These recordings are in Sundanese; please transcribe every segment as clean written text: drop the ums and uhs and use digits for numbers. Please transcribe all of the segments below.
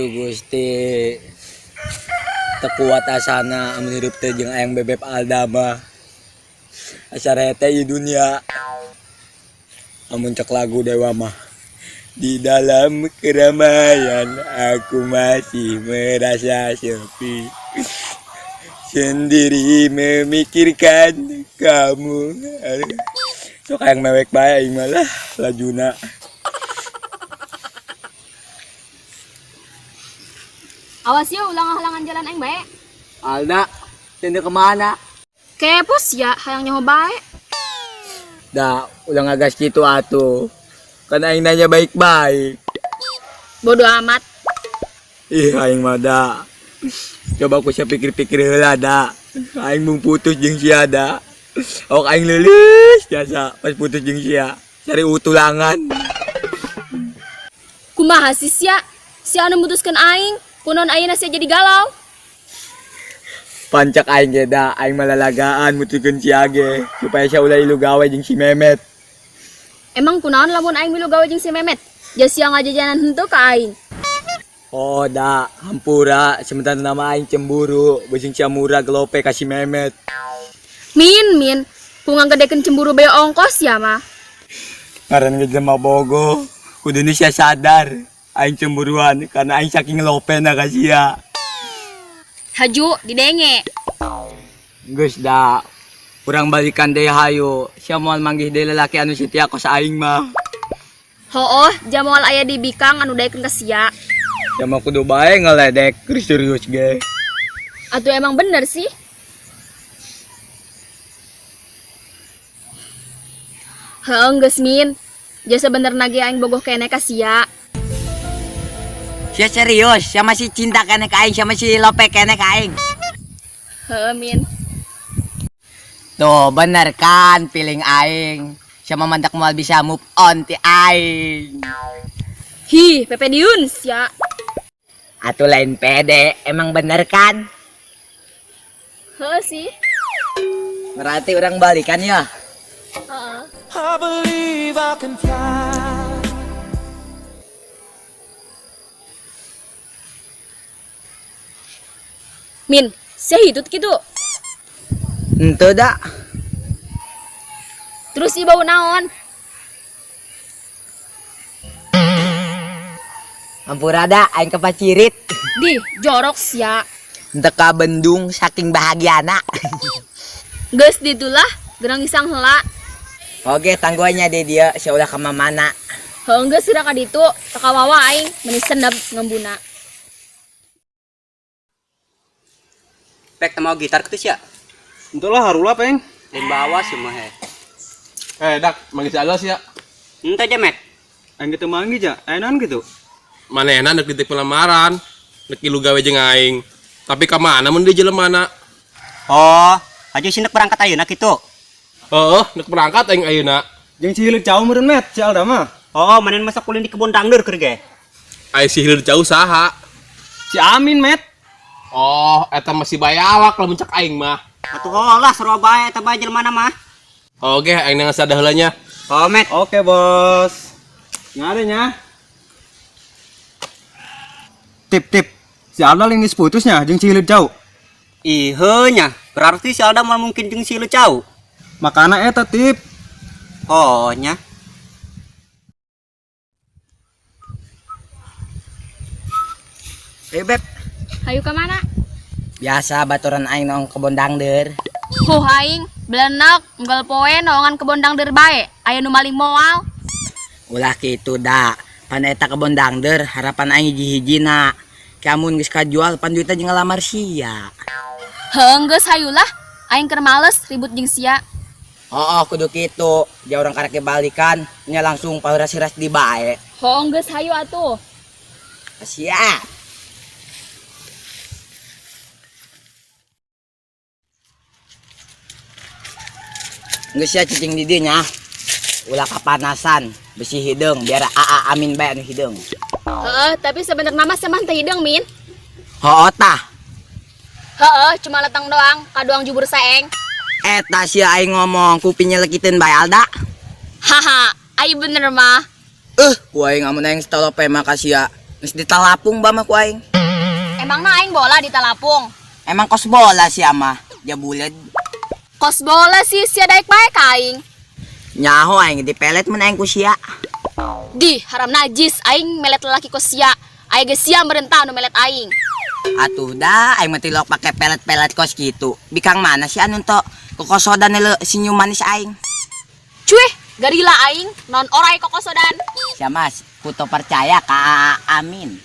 Aduh Gusti. Teu kuat asana amun hirup teh jeung Ayang Bebeb Alda mah. Asa rete ieu dunia. Amun cek lagu Dewa mah. Di dalam keramaian aku masih merasa sepi. Sendiri memikirkan kamu. Aduh. Sok hayang mewek bae aing mah lah lajuna. Awas yo ulah ngahalangan jalan aing bae. Alda, teu kemana? Kepo sia hayang nyaho bae. Da, ulah ngagas gitu atuh. Kan aing nanya baik-baik. Bodoh amat. Ih, aing mah da. Coba aku sia pikir-pikir heula da. Aing mung putus jeung sia da. Awak aing leuleus jasa pas putus jeung sia. Cari utulangan. Kumaha sih sia? Sia anu mutuskeun aing, kunaon ayeuna sia jadi galau? Pancak aing ge da, aing mah lalagaan mutuskeun sia ge supaya sia ulah ilu gawe jeung si Memet. Emang kunaon lamun aing milu gawe jeung si Memet? Ja sia ngajajanan henteu ka aing. Oh da, hampura sementara nama aing cemburu, beuseung sia murah gelope ka si Memet. Min, min, ku ngagedekeun cemburu bae ongkos sia mah. Ngaran ge jelema bogoh, kuduna sia sadar aing cemburuan karena aing saking lopena ka sia. Haju didenge. Geus da, urang balikan deui hayu. Sia moal manggih deui lalaki anu setia kos aing mah. Hooh, ja moal aya di bikang anu daekeun ka sia. Sia mah kudu bae ngaledek, keur serius ge. Atuh emang bener sih. Heuh geus Min. Ja sebenerna ge aing bogoh keneh ka sia. Sia serius, sia masih cinta keneh ka aing, sia masih lope keneh ka aing. Heuh Min. Tuh bener kan feeling aing. Sia mah mantak moal bisa move on ti aing. Hi, pepediun sia. Atuh lain pede, emang bener kan? Heuh sih. Berarti urang balikan ya? Heeh. I believe I can fly. Min, sia hitut kitu. Henteu da. Terus ieu bau naon? Hampura da, aing kapacirit. Dih, jorok sia. Henteu ka bendung saking bahagiana. Geus ditulah, gerang isang heula. Oke, tangguhannya di dia, sia ulah ka mamana. Heuh geus sira ka ditu, teu kawawa aing meuni seneb ngembuna. Pek teu mau gitar kitu sia. Henteu lah harula peng. Lain bawa sih mah he. Dak, manggil si Alda sia. Henteu aja, Met. Aing teu manggil ja, aya naon kitu? Manehna deuk dititip lamaran, deuk ilu gawe jeung aing. Tapi ka mana mun di jelemana? Oh, aju sih nek berangkat ayeuna kitu. Heeh, nek berangkat aing ayeuna. Jeung si hileud jauh meureun Met, si Alda mah. Oh, manehna masa kulin di kebun dangdeur keur ge. Ai si hileud jauh saha? Si Amin, Met. Oh, eta masih bayawak lamun cek aing mah. Atuh holah sarua bae eta bae jelema mah. Oke, aing nang sada heula nya. Oh, Met. Oke, Bos. Ngade nya. Tip tip. Si Alda lain geus putusnya jeung si hileud jauh. Ih, heuh nya. Berarti si Alda moal mungkin jeung si hileud jauh. Makana eta tip. Oh, nya. Ayo Beb. Hayu ka mana? Biasa baturan aing nong kebon dangdeur. Huh aing, belenek, unggal poe noongan kebon dangdeur bae. Aya nu maling moal. Ulah kitu da. Pan eta kebon dangdeur harapan aing hiji-hijina. Kamun geus kajual pan duitna jeung ngalamar sia. Heuh geus hayulah, aing keur males ribut jeung sia. Oh, kudu kitu. Ja urang karek balikan, nya langsung pahuras-huras di bae. Heuh geus hayu atuh. Siap. Geus sia cicing di dieu nya. Ulah kapanasan, besi hideung biar aa amin bae anu hideung. Heeh, tapi sebenarnya mah sia mah teu hideung, Min. Hooh tah. Heeh, cuma leteng doang, kaduang jubur saeng. Eta sia aing ngomong kupingnya lekiteun bae Alda. Haha, ai bener mah. Ku aing amun aing stolope mah ka sia. Geus ditalapung ba mah ku aing. Emangna aing bola ditalapung. Emang kos bola sia mah, jabuled. Kos bola sih sia daek bae ka aing. Nyaho aing dipelet mun aing ku sia. Di haram najis aing melet lelaki kos sia. Aing ge sia merentah nu melet aing. Atuh dah aing mah tilok pake pelet-pelet kos gitu. Bikang mana sih anu to? Kokosodan le senyum manis aing. Cuih, garila aing non orai kokosodan. Sia mas, kuto percaya ka Amin.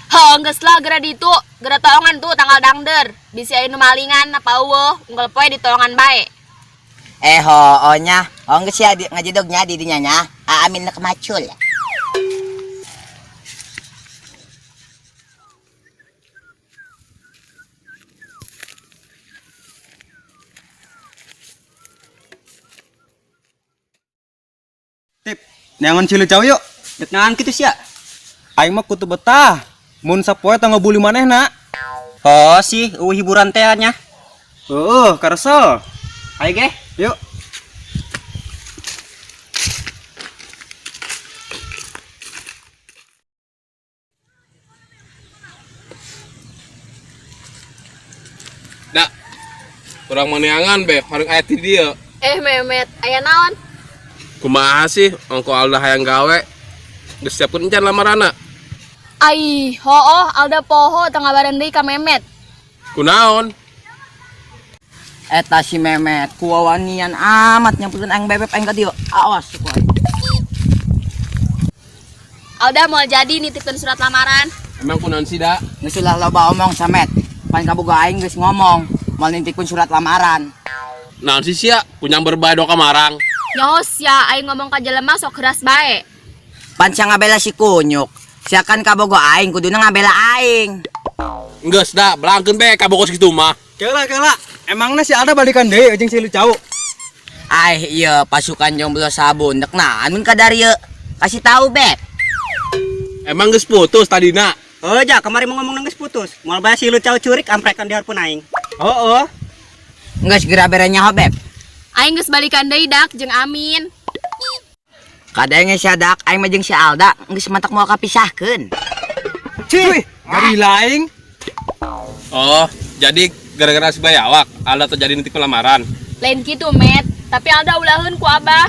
Heuh, geus lah geura ditu, geura toongan tuh tanggal dangder. Bisi aya nu malingan apa eueuh, unggal poe ditoongan bae. Eh ho nya, oh geus sia ngajedog nya di dinya nya. Amin nek macul. Tip, neangan si Lucau yuk. Dek naon kitu sia? Aing mah kutu betah. Mun sapoe tong ngabuli manehna. Oh sih, eueuh hiburan teh nya. Heeh, karesel. Ayo ge. Yuk. Dak. Kurang maneangan be, harus aya ti dieu. Eh Memet, aya naon? Kumaha sih ongko Alda hayang gawe? Geus siapkeun encan lamaranna. Ai, hooh Alda poho teu ngabaran deui ka Memet. Kunaon? Eta si Memet kuwawanian amat nyamperin aing bebek aing ka dieu. Awas ku aing. Alda mau jadi nitipkeun surat lamaran. Emang kunaon sih, Dak? Geus ulah loba omong samet. Pan kaboga aing geus ngomong moal nitipkeun surat lamaran. Naon sih sia? Kunyang berbae do kamarang. Nyaho sia aing ngomong ka jelema sok keras bae. Pan sia ngabela si kunyuk. Sia kan kabogo aing kuduna ngabela aing. Geus da, belangkeun be ka bokos kitu mah. Kela kela, emangna si Alda balikan deui jeung si Lucau. Ai iya pasukan jomblo sabun dek naon mun kadarieu. Kasih tahu beb. Emang geus putus tadina. Oh ja, kemarin mau ngomong geus putus. Moal bae si Lucau curik amprekan di harpun aing. Heeh. Geus geura bere nyaho beb. Aing geus balikan deui dak jeung Amin. Kadenge sia dak aing mah jeung si Alda geus matak moal kapisahkeun. Cuy, garila aing. Oh, jadi gara-gara si bayawak Alda terjadi nitip lamaran. Lain kitu Met, tapi Alda ulaheun ku Abah.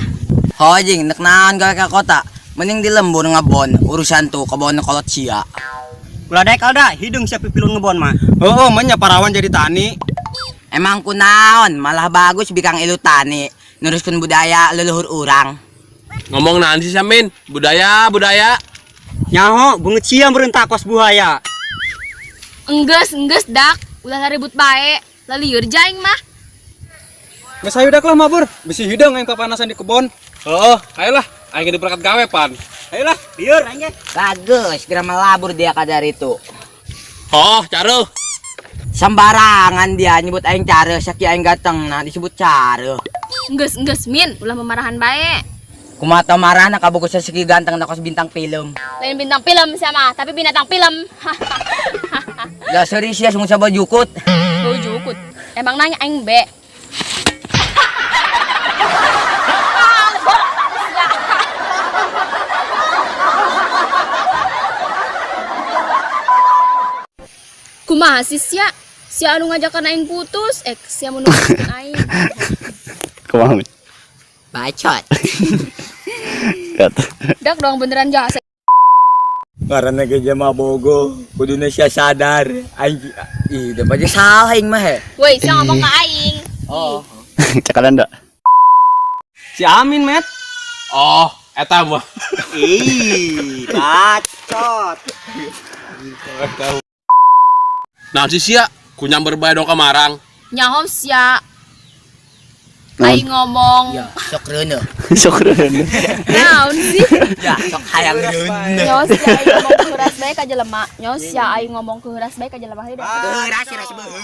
Ho jeung nek naon gawe ka kota. Mending di lembur ngebon urusan tuh kebon kolot sia. Ulah daek Alda, hidung sia pipilun ngebon mah. Heeh, mah nya parawan jadi tani. Emang kunaon malah bagus bikang ilu tani neruskeun budaya leluhur urang. Ngomong naon sih Samin? Budaya, budaya. Nyaho, beungeut sia meureun kos buaya. Enggeus, enggeus dak, ulah ribut bae. Lalieur jaing mah. Geus hayu dak lah mabur, bisi hideung aing papanasan di kebon. Heeh, ayolah, aing di berangkat gawe pan. Ayolah, lieur aing ge. Bagus, geura melabur dia kadar itu. Oh, caruh. Sembarangan dia nyebut aing care, saki aing ganteng nah disebut care. Enggeus, enggeus Min, ulah memarahan bae. Kumaha tau marahna kabogo saseki ganteng na kos bintang film. Lain bintang film sia mah, tapi binatang film. Lah seri sia sungut sabah jukut. Bau jukut. Emang nanya aing be. Kumaha sih sia? Sia anu ngajakan aing putus, sia mun nutusin aing. Kumaha? Bacot. Dak dong beneran jasa. Karena ge jelema bogo, kuduna sia sadar. Aing Ih, da baje salah aing mah he. Woi, sia ngomong ka aing. Oh. Cakalan dak? Si Amin, Met. Oh, eta mah. Ih, bacot. Naon sih sia? Kunyang berbae do kamarang. Nyaho sia. Aing ngomong. Ya, sok reuneuh. Sok reuneuh. Naon sih? Ya, sok hayang reuneuh. Nyaho sia aing ngomong keuras bae ka jelema. Nyaho sia aing ngomong keuras bae ka jelema heuh. Keuras ras beuheung.